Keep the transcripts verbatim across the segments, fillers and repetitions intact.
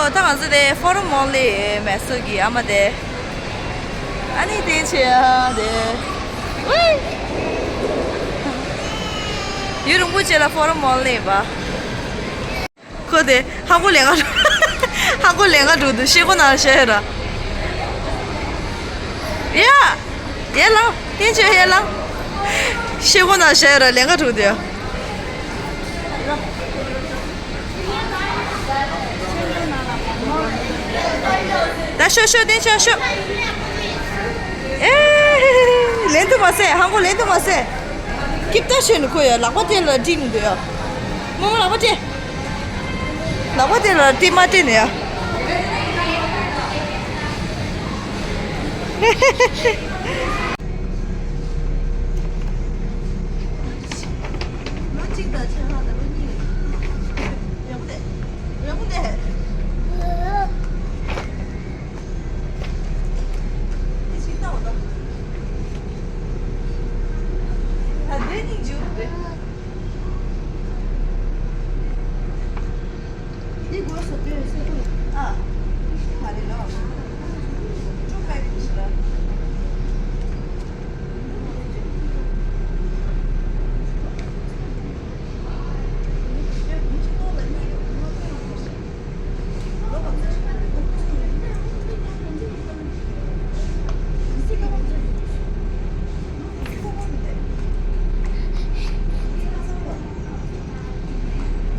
ད་ང་ཚོ་དེ་ཕོ་རོམ་མོལ་ལ་མེ་སོ་གི་ཨ་མ་དེ། ཨ་ནི་དེ་ཆེ་ཡ་དེ། ཝེ། ཡུན་རིང་པོ་བྱས་ལ་ཕོ་རོམ་མོལ་ལ་ཡིན་པ། ཁོ་དེ་ཧ་གོ་ལེན་ག་འགྲོ། ཧ་གོ་ལེན་ག་འགྲོ་འདུག་ཤེལ་སྒོ་ནང་བཞག་ཡོད་ར། ཡ། ཡ་ལ། ཡིན་ཆོས་ཡ་ལ། ཤེལ་སྒོ་ནང་བཞག་ཡོད་ར་ལེན་ག་འགྲོ་འདུག་ཡ། ད་ཤོག་ཤོག་བསྟན་ཤོག་ཤོག་ཨེ། ལེན་དུ་མ་ཟད་ཧང་གོ་ལེན་དུ་མ་ཟད། སྐྱིབས་ད་ཤོད་ནི་ཁོ་ཡ་ལག་པ་དེ་ལ་བྲིས་མི་འདུག་ཡ། རྨོ་མོ་ལག་པ་སྤྲད། ལག་པ་དེ་ལ་བྲིས་མ་སྤྲད་ནི་ཡ། ལོ་གཅིག་དང་ཕྱེད་ཀ་དང་ལོ་གཉིས། ཡག་པོ་འདུག་ཡག་པོ་འདུག་དེ་ཞིག་ལྟ་བ་དང་། ད་དེ་གཉིས་འཇུག་རེད། འདི་སྒོ་སོ་དེ་སེ་ཐུ། ཨ། མ་རེད་ལོ། ཅུང་པའི་ཞིག་ལ།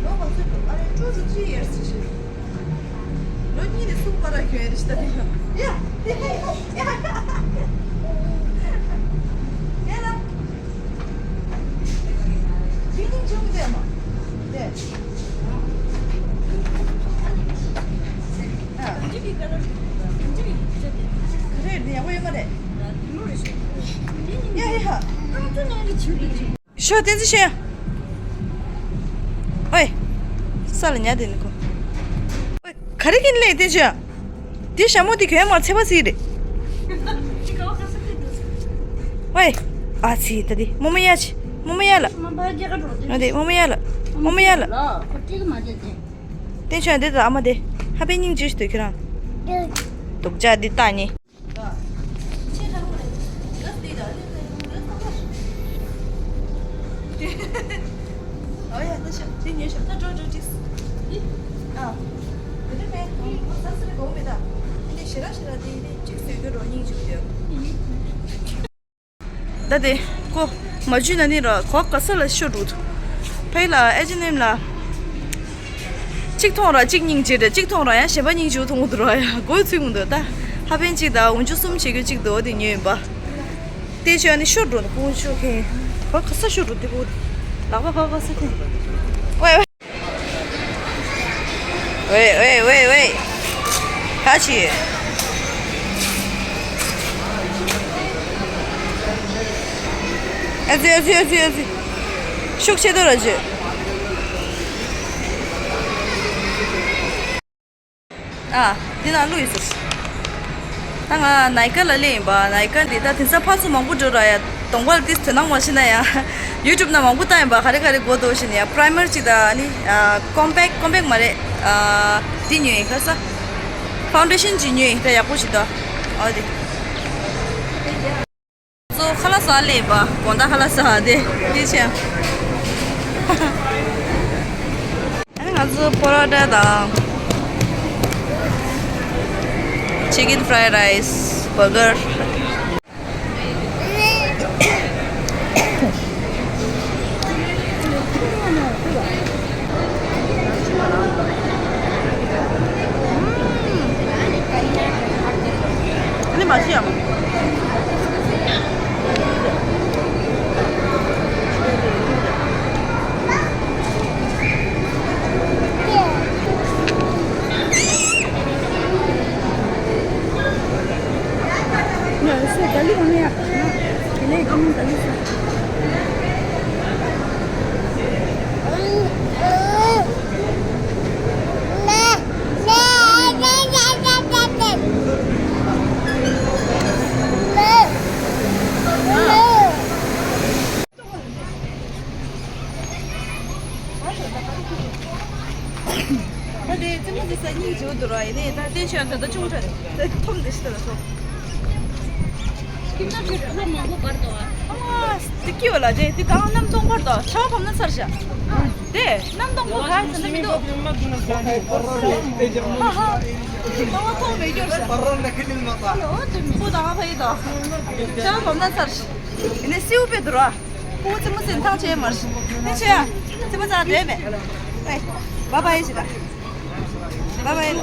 ལོ་ག་ཚོད་འདུག་ཨ་རེ་ཀྲུའུ་ཀྲུའུ་ཅི་ཡར་སི་ཞིག་ལོ་གཉིས་ནས་གསུམ་བར་ལ་གྱོན་ཡ་རེ་ཞིག་ད་དེ་ཡ། ཡ། ཡ་ལ། ཕི་ནིང་ཅུང་བསྡད་མ། བསྡད། ཨ། ག་རེ་རེད་ཡག་པོ་ཡོད་མ་རེད། ཡ་ཡ། ཤོག་བསྟན་འཛིན་ཤོད་ཡ། ཨོའི། ས་ལ་ཉལ་བསྡད་ནི་ཁོ། ཨོའི། ག་རེ་གིན་ལས་བསྟན་ཤོད་ཡ། དེ་ཞྭ་མོ་དེ་གྱོན་མ་ཚད་པ་ཟིག་རེད། ཨོའི། ཨ་ཙི་ད་དེ་རྨོ་མོ་ཡ་ཆེ། རྨོ་མོ་ཡ་ལ། ང་དེ་རྨོ་མོ་ཡ་ལ། རྨོ་མོ་ཡ་ལ། བསྟན་ཤོད་ཡ་དེ་ད་ཨ་མ་དེ། ཧ་པའི་སྙིང་རྗེ་ཞིག་འདུག་ཁྱེད་རང་། སྡུག་ཅག་འདི་ལྟ་ནི། ད་དེ་ཀོ་མ་འཇུས་ན་ནི་ར་གོ་ག་ས་ལ་ཤོར་འགྲོ་འདུག་ཕ་ཡི་ལ་ཨེ་ཅི་ནེམ་ལ། གཅིག་མཐོང་ར་གཅིག་སྙིང་རྗེ་རེད། གཅིག་མཐོང་ར་ཡང་གཞན་པ་སྙིང་རྗེ་མཐོང་གི་འདུག་ར་ཡ་མགོ་ཚོས་མི་འདུག་ད་ཧ་པན་གཅིག་དང་འུ་ཆུ་གསུམ་བྱེད་རྒྱུ་གཅིག་འདུག་དེ་ཉོས་ཡིན་པ། དེ་བྱས་ནི་ཤོར་འགྲོ་འདུག་ཀོ་ཤོར་ཁན་ག་ག་ས་ཤོར་འགྲོ་འདུག་གོ། ལག་པ་ག་ག་ས་ཁན། ཝེ་ཝེ་ཝེ་ཝེ་ཝེ། ཁ་ཆེ། ཨ་ཙི་ཨ་ཙི་ཨ་ཙི་ཨ་ཙི། ཤུགས་ཆེ་དོ་ར་ཅེ། ཨ། འདི་ན་བླུགས་ཡོད་ཟེར། ད་ང་ནའི་ཀ་ལ་སླེབས་ཡིན་པ། ནའི་ཀ་འདི་ད་དེང་སང་ཕར་ཚུར་མང་པོ་འགྲོ་ར་ཡ། གདོང་པ་ལ་ཏིས་དོ་སྣང་མ་བྱེད་ན་ཡ། ཡུ་ཊུབ་ན་མང་པོ་བཏང་ཡིན་པ། ག་རེ་ག་རེ་དགོས་འདུག་ཞེས་ནས་ཡ། པྲའི་མར་གཅིག་དང་ནི་ཀོམ་པེག་ཀོམ་པེག་མ་རེད། འདི་ཉོས་ཡིན་ཁ་ས། ཕའུན་ཌེ་ཤན་གཅིག་ཉོས་ཡིན། ད་ཡག་པོ་ཞིག་འདུག་ཨོ་དེ། ཚོ་ཁ་ལག་ཟ་སླེབས་པ། དགོང་དག་ཁ་ལག་ཟ་དེ་དེ་ཆེ། ཨ་ནི་ང་ཚོ་པོ་རོ་ཊ་དང་ཅི་ཀེན་ཕ་རའེ་རའི་སི། བར་གར། འདུག་ར། ཡིན་ནའི་ད་བསྟན་ཆོས་ད་ལྟ་ཅུང་ཁྲ་རེད། ཐོམ་དེ་ཤི་ད་ལ་ཐོམ། ཁྱིམ་ཚང་ཁྲོད་ལྷ་མང་པོ་བར་དོ། ཨ་དེ་སྐྱིད་པ་ལ་དེ་དེ་གང་གནམ་སྟོང་བར་དོ་ཆར་པ་བབས་ན་ཚར་ཤག་དེ་གནམ་སྟོང་པོ་ག་ཚོད་ན་མི་འདུག་ཧ་ཧ། ཏང་ཐོག་མེད་རྒྱུར་ཤག་ཁོ་དང་ང་ཕ་ཡི་དོ། ཆར་པ་བབས་ན་ཚར་ཤག་ཡིན་ནའི་སེའུ་དཔེ་འདུག་ར། ཁོ་ཙི་མོ་ཙི་ཐང་ཆད་མར་ཤག་ནི་ཆེ་ཡ། ཙི་མོ་ཙ་དེ་མེད། ཨེ། བ་བ་ཡི་ཤི་ད། བ་བ་ཡི་ལ།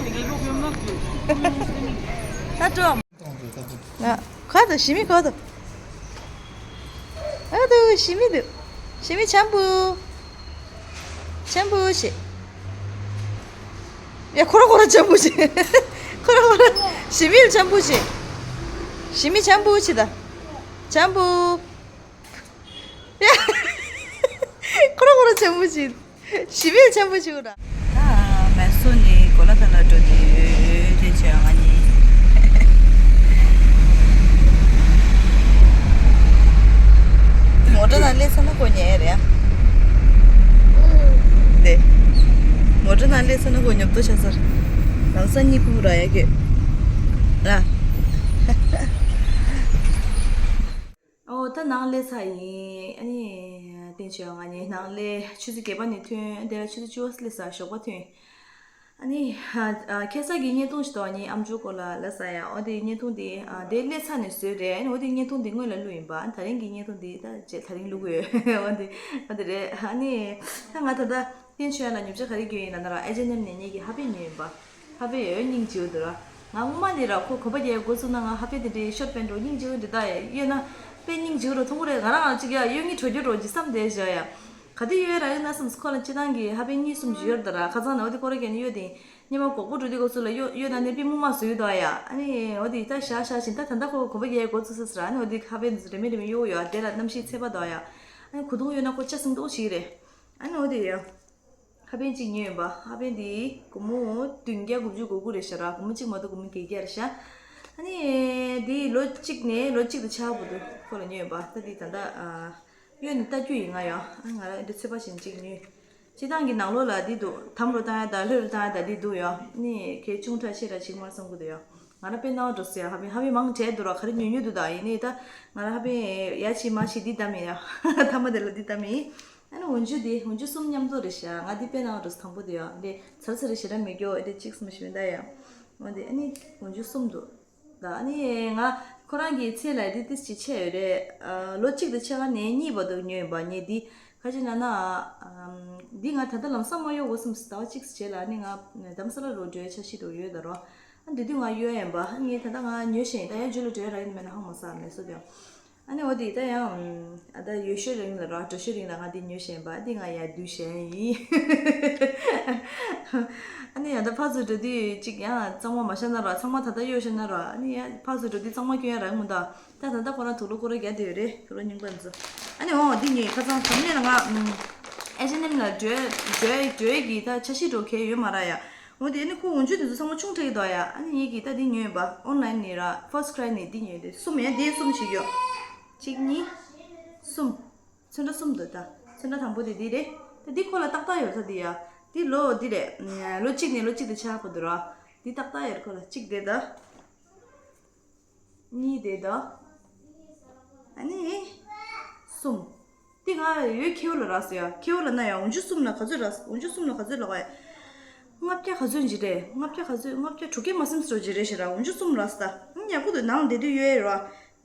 ད་འགྲོ། ང་། ག་དུ་ཞི་མི་ག་དུ། ཨ་དུ་ཞི་མི་དུ། ཞི་མི་ཆམ་པུ། ཆམ་པུ་ཞི། ཡ་ཁོ་ར་ཁོ་ར་ཆམ་པུ་ཞི། ཁོ་ར་ཁོ་ར་ཞི་མི་ཆམ་པུ་ཞི། ཞི་མི་ཆམ་པུ་ཞི་ད། ཆམ་པུ། ཡ། ཁོ་ར་ཁོ་ར་ཆམ་པུ་ཞི། ཞི་བའི་ཆེན་པོ་ཞིག་ར། ད་མེ་སོ་ནས་གོ་ལ་ཐང་ལ་འགྲོ་དུས་དེ་བྱས་ང་གཉིས། མོ་ཊ་ནང་སླེབས་ས་ན་ཁོ་ཉལ་རེད། དེ། མོ་ཊ་ནང་སླེབས་ས་ན་ཁོ་ཉོབ་ཏོ་ཆགས་ཚར། ལམ་སང་གཉིད་ཁུག་ར་ཡ་གི། ཨ། ཨོ་ད་ནང་སླེབས་ཚར་ཡིན། ཨ་ནི་བསྟན་ཆོས་ང་གཉིས་ནང་སླེབས་ཆུ་ཚོད་བརྒྱད་པ་ནས་ཐོན། དེ་ལ་ཆུ་ཚོད་བཅུ་པ་སླེབས་ས་ཞོགས་པ་ཐོན། ཨ་ནི་ཨ་ཁ་སང་གི་བརྙན་ཐུང་ཞིག་འདུག་ངའི་ཨམ་ཅོག་སྐོར་ལ་ལབ་ས་ཡ། ཨོ་དེ་བརྙན་ཐུང་དེ་ཨ་དེ་སླེབས་ཚར་ནས་བཟོས་རེད། ཨ་ནི་ཨོ་དེ་བརྙན་ཐུང་དེ་སྔོན་ལ་བླུགས་ཡིན་པ། ཨ་ནི་ད་རིང་གི་བརྙན་ཐུང་དེ་ད་རྗེས་ད་རིང་བླུགས་དགོས། ཨོ་དེ་ཨོ་དེ་རེད། ཨ་ནི་ད་ང་ད་ལྟ་བསྟན་ཆོས་ལ་ཉོ་ཆ་ག་རེ་གྱོན་ཡིན་ལབ་ན་ར། ཨེ་ཅི་ཨེན་ཨེམ་ནས་ངེད་ཀྱི་ཧ་པན་ཉོས་ཡིན་པ། ཧ་པན་ཡོད་སྙིང་རྗེ་པོ་འདུག་ར། ང་སྔོན་མ་ནས་ར་ཁོ་གོམ་པ་རྒྱག་འགོ་བཙུགས་ན་ང་ཧ་པན་དེ་འདྲའི་ཤོར་པན་འགྲོ་སྙིང་རྗེ་པོ་འདི་ད་ཡ་གཡོལ་ན་དཔེ་སྙིང་རྗེ་པོ་ར་མཐོང་གི་རེད། ང་རང་ང་གཅིག་ཡ་གཡོལ་སྙིང་བྲོ་རྒྱུ་འགྲོ་ཅི་བསམ་བསྡད་བཞག་ཡ། ག་དུས་གཡོལ་ར་ཡོད་ན་བསམ། ཁོ་ལ་སྤྱི་བཏང་གི་ཧ་པན་གཉིས་གསུམ་ཅིག་ཡོད་རེད་ད་ར། ཁ་སང་ནས་འོ་དེ་སྐོར་ར་གྱོན་ནས་གཡོལ་དེ། སྙེ་མ་གོག་པོ་འགྲོ་དུས་སྐབས་སུ་ལ་གཡོལ་གཡོལ་ན་ནས་པུས་མོ་མ་བཟོས་འདུག་ཡ། ཨ་ནི་འོ་དེ་ད་བཞག་བཞག་བཞིན་ད་ད་ལྟ་ཁོ་གོམ་པ་རྒྱག་འགོ་བཙུགས་ས་ཟེར་ར། ཨ་ནི་འོ་དེ་ཧ་པན་རེ་མེད་རེ་མེད་གཡོལ་ཡོད། དེ་ལ་གནམ་གཤིས་ཚ་བ་འདུག་ཡ། ཨ་ནི་གོས་ཐུང་གཡོལ་ན་ཁོ་ཆ་སྲིང་ཏོག་ཞིག་རེད། ཨ་ནི་འོ་དེ་ཡ། ཧ་པན་གཅིག་ཉོས་ཡིན་པ། ཧ་པན་འདི་སྒོར་མོ་བདུན་བརྒྱ་དགུ་བཅུ་གོ་དགུ་རེད་ཤག་ར། སྒོར་མོ་གཅིག་མ་གཏོགས་སྒོར་མོ་བརྒྱད་བརྒྱ་རེད་ཤག་ཨ་ནི་འདི་ལོ་གཅིག་ནས་ལོ་གཅིག་ཏུ་ཆགས་པོ་འདུག་ཁོ་ལ་ཉོས་ཡིན་པ། ད་འདི་ད་ལྟ་ཨ་གཡོལ་ནས་ལྟ་རྒྱུ་ཡིན། ང་ཡང་ཨ་ང་རང་འདི་ཚོད་པ་བཞིན་གཅིག་ཉོས། སྤྱི་བཏང་གི་ནང་ལོགས་ལ་འདི་འདུག་དམ་རུ་བཏང་ཡ་དང་ལྷོད་རུ་བཏང་ཡ་དང་འདི་འདུག་ཡ། ནི་གལ་ཆུང་དྲགས་ཆེ་དྲགས་ཅིག་མར་བསམ་གི་འདུག་ཡ། ང་རང་དཔེ་སྣང་བ་འགྲོ་སོང་ཡ། ཧ་པན་ཧ་པན་མང་དྲགས་འདུག་ར། ག་རེ་ཉོས་ཉོས་འདུག་ད་ཡིན་ནའི་ད་ང་རང་ཧ་པན་ཡ་ཆི་མ་ཆི་འདི་བདམས་ཡིན་ཡ། མཐའ་མ་དེ་ལ་འདི་བདམས་ཡིན། ཨ་ནི་འོན་ཇུ་དེ་འོན་ཇུ་གསུམ་མཉམ་དུ་རེད་ཤག་ང་འདི་དཔེ་ནང་རུ་དང་པོ་དེ་ཡོད་དེ་ཚར་ཚར་རེ་ཞེ་དྲག་མི་སྐྱོ་དེ་གཅིག་གསུམ་ཞིག་མི་འདའ་ཡ། འོན་ཏེ་ཨ་ནི་འོན་ཇུ་གསུམ་འདུག་ད་ཨ་ནི་ང་ཁོ་རང་གི་ཚེ་ལ་དེ་ཏིས་ཅི་ཆད་ཡོད་རེད། ཨ་ལོ་གཅིག་དང་ཕྱེད་ཀ་ནས་གཉིས་བར་དུ་ཉོས་ཡིན་པ། ངས་འདི་ག་ཅི་ན་ན་ཨམ་འདི་ང་ད་ལྟ་ལམ་སང་མ་གཡོལ་དགོས་བསམ་སོང་། ཟླ་བ་གཅིག་རྗེས་ལ་ཨ་ནི་ང་རྡ་རམ་ས་ལ་རུ་འགྲོའི་འཆར་གཞི་འདུག་ཡོད་ད་རོ། ཨ་འདི་དུས་ང་གཡོལ་ཡིན་པ། ཨ་ངས་ད་ལྟ་ང་ཉོས་ཤེས་ཡིན། ད་ཡང་འཇུ་ལ་འགྲོ་ཡ་རག་ཡིན་མེད་ན་ཧང་མ་ས་མེད་སོ་དེ། ཨ་ནི་འོ་དེ་ད་ཡང་ཨ་ད་ཡོད་ཤོས་རིང་ལ་རོ། འགྲོ་ཤོས་རིང་ལ་ང་འདི་ཉོས་ཤེས་པ། འདི་ང་ཡར་བསྡུས་ཤེས་ཡིན། ཨ་ནི་ཡང་ད་ཕར་ཚུར་འགྲོ་དུས་གཅིག་ཡང་གཙང་མ་མ་བཞག་ན་རོ། ཚང་མ་ད་ལྟ་གཡོལ་བཞག་ན་རོ། ཨ་ནི་ཡང་ཕར་ཚུར་འགྲོ་དུས་གཙང་མ་གྱོན་ཡ་རག་མི་འདུག་ད་ད་ལྟ་ཁོ་རང་དུག་ལོག་ཁོ་རང་རྒྱག་བསྡད་ཡོད་རེད། དུག་ལོག་རྙིང་པ་ཚོ། ཨ་ནི་འོ་འདི་ངས་ཁ་སང་དང་པོ་ནས་ལ་ང་ཨེ་ཅི་ཨེན་ཨེམ་ལ་འགྲོ་འགྲོ་འགྲོ་ཡ་གི་ད་འཆར་གཞི་འགྲོ་གལ་ཡོད་མ་རེད་ཡ། འོ་དེ་ནི་ཁོ་འོན་ཇུ་དེ་ཚོ་ཚང་མ་ཆུང་དྲགས་ཀྱི་འདུག་ཡ། ཨ་ནི་ངེད་ཀྱིས་ད་འདི་ཉོས་ཡིན་པ། ཨོན་ལན་ནས་ར་ཕར་སི་ཀྲའི་ནས་འདི་ཉོས་ཏེ་གསུམ་ཡ། འདི་གསུམ་ཞིག་ཡོད། གཅིག་གཉིས། གསུམ། ཚོན་ཁྲ་གསུམ་འདུག་ད་ཚོན་ཁྲ་དང་པོ་དེ་འདི་རེད། ད་འདི་ཁོ་ལ་ཏག་ཏག་ཡོད་ས་འདི་ཡ། འདི་ལོ་འདི་རེད། ལོ་གཅིག་ནས་ལོ་གཅིག་དང་ཕྱེད་ཀ་བར་དུ་ར། འདི་ཏག་ཏག་ཡོད་ཁོ་ལ། གཅིག་དེ་ད། གཉིས་དེ་ད། ཨ་ནི། གསུམ། འདི་ང་ཡོད་ཁྱེའུ་ལ་རག་སོང་ཡ། ཁྱེའུ་ལ་ན་ཡ་འོན་ཇུ་གསུམ་ལ་ག་ཚོད་རག་འོན་ཇུ་གསུམ་ལ་ག་ཚོད་ལོག་ཨེ། ལྔ་བརྒྱ་ག་ཚོད་ཅིག་རེད། ལྔ་བརྒྱ་ག་ཚོད། ལྔ་བརྒྱ་དྲུག་བརྒྱ་མ་ཟིན་སོ་ཅིག་རེད་ཤག་ར། འོན་ཇུ་གསུམ་རག་སོང་ད། ཨ་ནི་ཡག་པོ་འདུག་ནང་བསྡད་དུས་གཡོལ་ཡ་ར།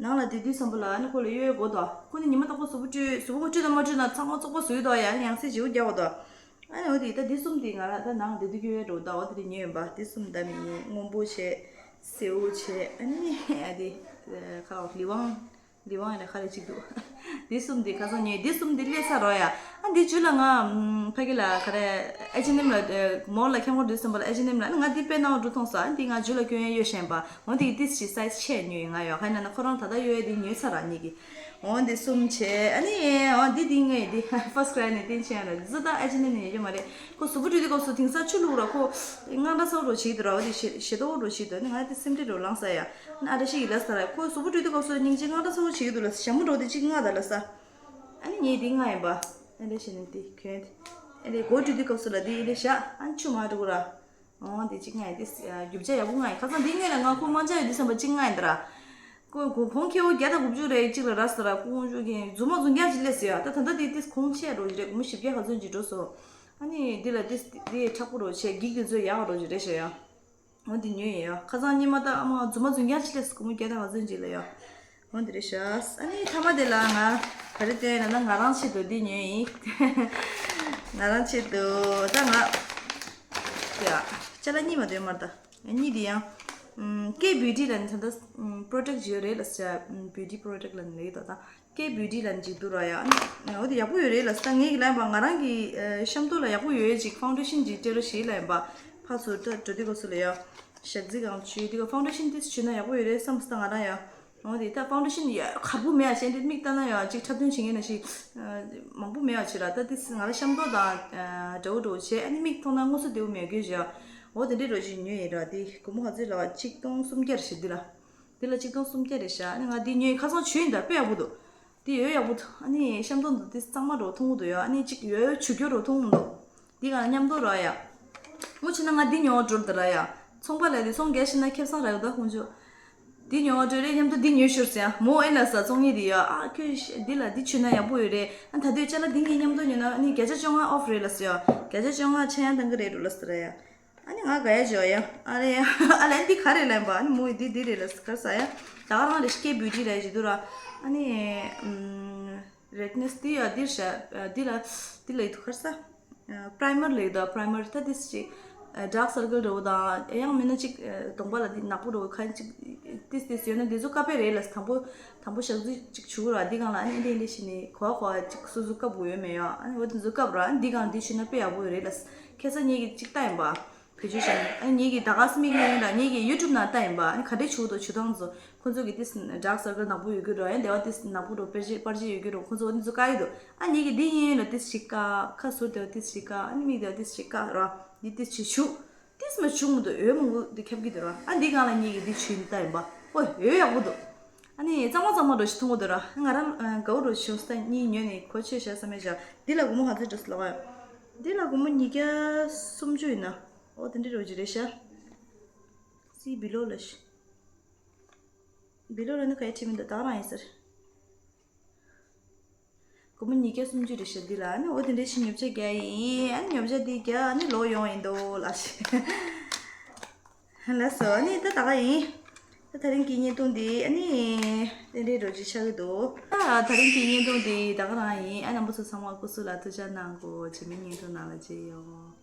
ནང་ལ་བསྡད་དུས་བསམ་པ་ལ་ཨ་ནི་ཁོ་ལ་གཡོལ་དགོས་དོ། ཁོ་ནི་ཉི་མ་རྟག་པར་གཟུགས་པོ་བཀྲུས། གཟུགས་པོ་བཀྲུས་དང་མ་བཀྲུས་ན་ཚང་མ་བཙོག་པ་བཟོས་དོ་ཡ། ཨ་ནི་ཡང་སེ་བྱེད་པོ་རྒྱག་པ་དོ། ཨ་ནི་འོ་དེ་ད་འདི་གསུམ་དེ་ང་རང་ད་ནང་བསྡད་དུས་གཡོལ་འགྲོ། ད་འོ་དེ་དེ་ཉོས་ཡིན་པ། འདི་གསུམ་ད་མི་ཉོས། སྔོན་པོ་བྱས། སེའུ་བྱས། ཨ་ནི་ཨ་དེ་ཁ་ལོ་ལི་ཝང་། ལི་ཝང་ཡ་ནི་ཁ་ལས་གཅིག་འདུག་འདི་གསུམ་དེ་ཁ་སང་ཉོས། འདི་གསུམ་དེ་སླེབས་ཚར་རོ་ཡ། ཨ་འདི་རྗེས་ལ་ང་ཕ་གི་ལ་ག་རེ་ཨེ་ཅི་ཨེན་ཨེམ་ལ་མོལ་ལ་ཁྱམས་སྐོར་འདུག་བསམ་པ་ལ་ཨེ་ཅི་ཨེན་ཨེམ་ལ་ཨ་ནི་ང་འདི་དཔེ་ནང་འགྲོ་མཐོང་སོང་། ཨ་འདི་ང་རྗེས་ལ་སྐྱོན་ཡ་གཡོལ་བཞིན་པ། འོ་དེ་གི་ཏིས་ཅིག་སའི་ཛི་ཆེ་ཉོས་ཡིན་ང་ཡོ། ཧ་ན་ན་ཁོ་རང་ད་ལྟ་གཡོལ་ཡ་དེ་ཉོས་ཚར་ར་གཉིས་ཀྱི། འོ་འདི་གསུམ་བྱས། ཨ་ནི་འོ་འདི་འདི་ངའི་འདི་ཕར་སི་ཀྲའི་ནས་བསྟན་ཆེན་ཡང་ལ་འདི་ཚོ་ད་ཨེ་ཅི་ནི་ནས་ཡོད་མ་རེད། ཁོ་གཟུགས་པོ་བཀྲུས་དུས་སྐབས་སུ་དེང་སང་ཆུ་བླུགས་ར་ཁོ་དངངས་སྐྲག་ཚ་བོ་འདྲ་བྱེད་ཀྱི་འདུག་ར། འོ་དེ་ཞེ་ཞེ་ཏོག་འདྲ་བྱེད་འདུག་ཨ་ནི་ང་དེ་སེམས་ཁྲལ་འདྲ་ལངས་ས་ཡ། ཨ་ནི་ཨ་འདྲ་ཞིག་ཡིན་ད་ས་ར། ཁོ་གཟུགས་པོ་བཀྲུས་དུས་སྐབས་སུ་སྙིང་རྗེ་དངངས་སྐྲག་ཚ་བོ་བྱེད་ཀྱི་འདུག་ལ། ཞྭ་མོ་འདྲ་བོ་དེ་གཅིག་མངགས་ད་ལ་ས། ཨ་ནི་ངས་དེ་མངགས་ཡིན་པ། ཨ་འདྲ་བྱས་ནས་དེ་གྱོན་ཏེ། ཨ་འདྲ་མགོ་བཀྲུས་དུས་སྐབས་སུ་ལ་དེ་ཨ་འདྲ་བཞག་ཨ་ནི་ཆུ་མ་འགྲོ་གི་ར། འོ་དེ་གཅིག་ང་ཡི་དེ་རྒྱུ་ཆ་ཡག་པོ་ང་ཡི་ཁ་སང་འདི་སྔོན་ལ་ང་ཁོ་མ་འཇག་ཡོད་དུས་བསམ་པ་གཅིག་ང་ཡི་འདི་ར། ཁོ་ཁོ་གོང་ཁེ་བོ་བརྒྱ་དང་དགུ་བཅུ་རེ་གཅིག་ལ་ར་ས་ར་ཁོ་གོང་བཅུ་གི་རྫུན་མ་རྫུན་རྐྱང་ཅིག་སླེབས་ཟེར་ཡ། ད་ད་ལྟ་དེ་དེ་གོང་ཆེ་རོ་རེ་སྒོར་མོ་བཞི་བརྒྱ་ག་ཚོད་ཅིག་འགྲོ་སོང་། ཨ་ནི་འདི་ལ་དེ་དེ་མཁྲེགས་པོ་རོ་ཆེ་འགྱིག་དེ་ཚོ་ཡག་རོ་ཅིག་རེད་ཤག་ཡ། འོ་དེ་ཉོས་ཡིན་ཡ། ཁ་སང་ཉི་མ་ད་ཨ་མ་རྫུན་མ་རྫུན་རྐྱང་ཅིག་སླེབས་སོང་། སྒོར་མོ་བརྒྱ་དང་ག་ཚོད་ཅིག་ལ་ཡ། འོ་འདི་རེད་ཤག། ཨ་ནི་མཐའ་མ་དེ་ལ་ང་ག་རེ་སྟོན་ཡིན་ན་ང་རང་ཆེད་དུ་འདི་ཉོས་ཡིན། ང་རང་ཆེད་དུ་ད་ང་ཡ་ཅ་ལག་གཉིས་མ་སྟོན་མར་ད། གཉིས་དེ་ཡང་ཀེ་བིའུ་ཊི་ལ་ནི་ད་ལྟ་པོ་རོ་ཌག་ཅིག་ཡོད་རེད་ལ་ཟེར། བིའུ་ཊི་པོ་རོ་ཌག་ལ་ནི་ལེགས་ད་ད་ཀེ་བིའུ་ཊི་ལ་ནི་ཅིག་འདུག་ར་ཡ། ཨ་ནི་འོ་དེ་ཡག་པོ་ཡོད་རེད་ལ་ཟེར། ད་ངས་ལབ་པ་ང་རང་གི་ཤམ་ཐབས་ལ་ཡག་པོ་ཡོད་ཅིག་ཕའུན་ཌེ་ཤན་ཅིག་སྤྲད་རོགས་ཞེས་ལབ་ཡིན་པ། ཕར་ཚུར་ད་འགྲོ་དུས་སྐབས་སུ་ལ་ཡ། ཞག་རྩི་གང་བྱུས་དུས་ཕའུན་ཌེ་ཤན་དེ་བྱུས་ན་ཡག་པོ་ཡོད་རེད་བསམ་སོང་ད་ང་རང་ཡ། འོ་དེ་ད་ཕའུན་ཌེ་ཤན་ཡ་ཁ་པོ་མེད་ཡ་བྱས་འདི་མིག་ལྟ་ན་ཡ་ཅིག་འཁྲབ་སྟོན་བྱེད་མཁན་ན་ཞིག་མང་པོ་མེད་ཡ་བྱས་ར། ད་དེ་ང་རང་ཤམ་ཐབས་དང་འདྲ་བོ་འདྲ་བོ་བྱས། ཨ་ནི་མིག་མཐོང་ན་དངོས་སུ་བདེ་བོ་མེད་དགོས་བྱས། འོ་དེ་འདྲའི་རོ་ཅིག་ཉོས་ཡིན་ར། དེ་སྒོར་མོ་ག་ཚོད་ལ་བ་ཆིག་སྟོང་སུམ་བརྒྱ་རེད་ཤག་འདི་ལ། འདི་ལ་ཆིག་སྟོང་སུམ་བརྒྱ་རེད་ཤག། ཨ་ནི་ང་འདི་ཉོས་ཁ་སང་བྱུས་ཡིན་ད་དཔེ་ཡག་པོ་འདུག། འདི་ཡོད་ཡག་པོ་འདུག། ཨ་ནི་ཤམ་ཐབས་འདི་གཙང་མ་རོ་མཐོང་གི་འདུག་ཡ། ཨ་ནི་གཅིག་ཡོད་ཆུ་རྒྱུ་རོ་མཐོང་གི་འདུག། འདི་ག་ལ་མཉམ་དུ་ར་ཡ། མོ་ཕྱིན་ན་ང་འདི་ཉོ་བ་འགྲོ་ད་ར་ཡ། ཚོང་པ་ལ་དེ་ཚོང་རྒྱག་ཤེས་ན་ཁེ་བཟང་རག་ཡོད་ད་ཁོང་ཚོ། འདི་ཉོ་བ་འགྲོ་རེད། མཉམ་དུ་འདི་ཉོས་ཤོར་ཟེར་ཡ། མོ་ཨེ་ལ་ས་ཚོང་གཉིས་འདི་ཡ། ཨ་ཁྱོད་འདི་ལ་འདི་མཆོད་ན་ཡག་པོ་ཡོད་རེད། ཨ་ད་དུས་ཅ་ལག་འདི་གཉིས་མཉམ་དུ་ཉོས་ན་ཨ་ནི་བརྒྱ་ཆ་བཅོ་ལྔ་ཨོཕ་རེད་ལ་ཟེར་ཡ། བརྒྱ་ཆ་བཅོ་ལྔ་ཆ་ཡང་གཏང་གི་རེད་འགྲོ་ལ་ཟེར་ཡ། ཨ་ནི་ང་དགའ་ཡ་བྱོས་ཡ། ཨ་རེ་ཡ། ཨ་ལན་འདི་ག་རེ་ལན་པ། ཨ་ནི་མོ་ཡི་འདི་འདི་རེད་ལ་ག་རེ་ཟ་ཡ། ད་ག་རང་རེ་ཤི་ཀེ་བིའུ་ཊི་ལ་ཡ་ཞིག་འདུག་ར། ཨ་ནི་རེད་ནེ་སི་འདི་ཡ་འདིར་ཤ་འདི་ལ་འདི་ལ་ཡི་འདུག་ག་རེ་ཟ། པྲའི་མར་ལེགས་དང་པྲའི་མར་ད་ཏིས་ཅིག་ཌརྐ་སར་ཀལ་འདྲ་བོ་དང་ཡང་མིན་ན་ཅིག་གདོང་པ་ལ་འདི་ནག་པོ་འདྲ་བོ་ཁ་ཅིག་ཏིས་ཏིས་ཡོད་ན་འདི་ཚོ་བཀབ་པའི་རེད་ལ། དང་པོ་དང་པོ་ཞག་རྩི་ཅིག་བྱུག་ར། འདི་སྒང་ལ་ཨ་ནི་འདི་འདི་བྱས་ནས་གོ་བ་གོ་བ་ཅིག་སོ་སོ་བཀབ་དགོས་ཡོད་མེད་ཡ། ཨ་ནི་འོ་འདི་ཚོ་བཀབ་ར། ཨ་ནི་འདི་སྒང་འདི་བྱུགས་ན་དཔེ་ཡག་པོ་ཡོད་རེད་ལ། ཁ་སང་ངེད་ཀྱིས་ཅིག་ལྟ་ཡིན་པ། བེད་སྤྱོད་བྱས་ནས་ཨ་ནི་ངེད་ཀྱིས་ད་ག་སེ་མིག་ལོན་ལ་ངེད་ཀྱིས་ཡུ་ཊུབ་ནང་ལྟ་ཡིན་པ། ཨ་ནི་ག་འདྲས་བྱུག་འདུག་བྱུག་སྟངས་ཚོ། ཁོ་ཚོ་གི་ཏིས་ཌརྐ་སར་ཀལ་ནག་པོ་ཡོད་ཀྱི་རེད། ཡང་དེ་བ་ཏིས་ནག་པོ་འདྲ་བོ་པར་ཅི་པར་ཅི་ཡོད་ཀྱི་རེད། ཁོ་ཚོ་འོ་འདི་ཚོ་བཀག་གི་འདུག། ཨ་ངེད་ཀྱིས་འདི་གཡས་གཡོན་ལ་ཏིས་ཞིག་བཀག། ཁ་ཟུར་དེ་བ་ཏིས་ཞིག་བཀག། ཨ་ནི་མིག་དེ་བ་ཏིས་ཞིག་བཀག་ར། འདི་ཏིས་ཞིག་བྱུག། ཏིས་མ་བྱུག་མི་འདུག། འོད་མང་པོ་འདི་ཁྱབ་ཀྱི་འདུག་ར། ཨ་འདི་སྒང་ལ་ངེད་ཀྱིས་འདི་བྱུགས་ནས་ལྟ་ཡིན་པ། ཨོ་འོད་ཡག་པོ་འདུག། ཨ་ནི་གཙང་མ་གཙང་མ་འདྲ་བོ་ཞིག་མཐོང་གི་འདུག་ར། ང་རང་དགའ་བོ་འདྲ་བོ་བྱུང་སྟེ་གཉིས་ཉོས་ནས་གོ་ཆོད་བཞག་བསམ་མེད་བཞག། འདི་ལ་སྒོར་མོ་ག་ཚོད་འགྲོ་སོང་ལབ་ཡ། འདི་ལ་སྒོར་མོ་ཉིས་བརྒྱ་སུམ་ཅུ་ཡིན་ན། ཨོ་དེ་འདྲ་འདྲ་བོ་ཅིག་རེད་ཤག། སི་བི་ལོ་ལ་ཤི། བི་ལོ་ལ་ནི་ག་ཡེ་བྲིས་མི་འདུག། ད་ག་རང་ཡིན་ཟེར། སྒོར་མོ་ཉིས་བརྒྱ་སུམ་ཅུ་རེད་ཤག། འདི་ལ་ཨ་ནི་འོ་དེ་འདྲའི་ཞིག་ཉོ་ཆ་རྒྱག་ཡིན། ཨ་ནི་ཉོ་ཆ་འདི་རྒྱག་ཨ་ནི་ལོག་ཡོང་ཡིན་འདུག་ལ་ཤི། ལགས་སོ། ཨ་ནི་ད་ད་ག་ཡིན། ད་དེ་རིང་གི་བརྙན་ཐུང་འདི་ཨ་ནི་དེ་འདྲའི་འདྲ་བོ་ཅིག་ཆགས་ཀྱི་འདུག། ད་དེ་རིང་གི་བརྙན་ཐུང་འདི་ད་ག་རང་ཡིན། ཨ་རྣམ་པ་ཚོ་ཚང་མ་སྐུ་གཟུགས་ལ་ཐུགས་ཅག་གནང་གོ། རྗེས་མའི་བརྙན་ཐུང་ནང་ལ་མཇལ་ཡོང་།